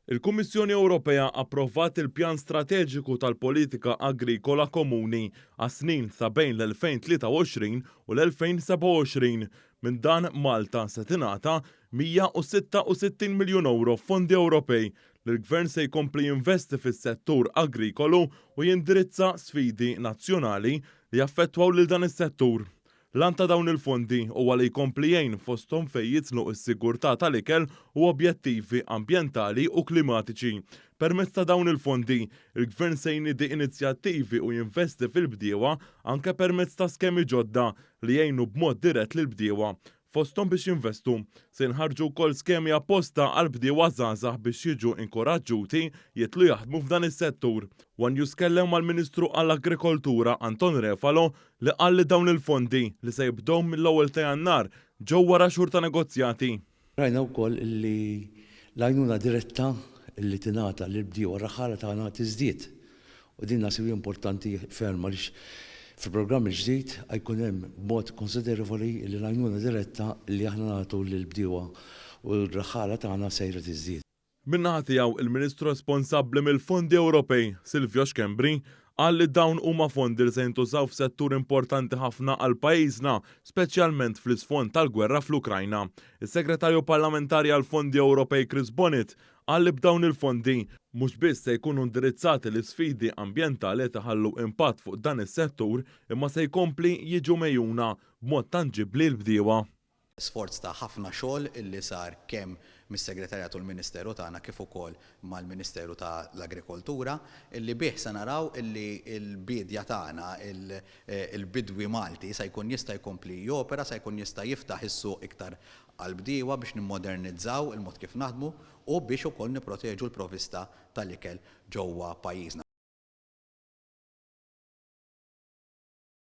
Il-Kummissjoni Ewropea approvat il-Pjan Strateġiku tal-Politika Agrikola Komuni għas-snin sa bejn l-2023 u l-2027. Minn dan Malta se tingħata 166 miljun ewro f'fondi Ewropej li l-Gvern se jkompli jinvesti fis-settur agrikolu u jindirizza sfidi nazzjonali li jaffettwaw lil dan is-settur. L-għan ta' dawn il-fondi huwa li jkompli jgħin fosthom fejn jidħlu s-sigurtà tal-ikel u objettivi ambjentali u klimatiċi. Permezz ta' dawn il-fondi, il-Gvern se jniedi inizjattivi u jinvesti fil-bdiewa anke permezz ta' skemi ġodda li jgħinu b'mod dirett lill-bdiewa fosthom biex jinvestu. Se jinħarġu wkoll skemi apposta għal bdiewa żgħażagħ biex jiġu inkoraġġuti jidħlu jaħdmu f'dan is-settur. One News tkellem mal-Ministru għall-Agrikoltura Anton Refalo li qal li dawn il-fondi, li se jibdew mill-ewwel ta' Jannar, ġew wara xhur ta' negozjati. Rajna wkoll li l-għajnuna diretta li tingħata lill-bdiewa r-raħħala tagħna tiżdied u din naħseb hi importanti ferm għaliex fil-programm il-ġdid ħa jkun hemm b'mod konsiderevoli li l-għajnuna diretta li aħna nagħtu lill-bdiewa u l-raħħala tagħna sejra tiżdied. Min-naħa tiegħu, il-Ministru responsabbli mill-Fondi Ewropej, Silvio Schembri, qal li dawn huma fondi li se jintużaw f'settur importanti ħafna għal pajjiżna, speċjalment fl-isfond tal-gwerra fl-Ukrajna. Is-Segretarju Parlamentari għall-Fondi Ewropej Chris Bonett qal li b'dawn il-fondi, mhux biss se jkunu indirizzati l-isfidi ambjentali qed iħallu impatt fuq dan is-settur imma se jkompli jiġu megħjuna b'mod tanġibbli l-bdiewa. Sforz ta' ħafna xogħol illi sar kemm mis-Segretarjat u l-Ministeru tagħna kif ukoll mal-Ministeru ta' l-Agrikoltura illi bih se naraw illi l-biedja tagħna, il-bidwi Malti se jkun jista' jkompli jopera, se jkun jista' jiftaħ is-suq iktar għall-bdiewa biex nimmodernizzaw il-mod kif naħdmu u biex ukoll nipproteġu l-provista tal-ikel ġewwa pajjiżna.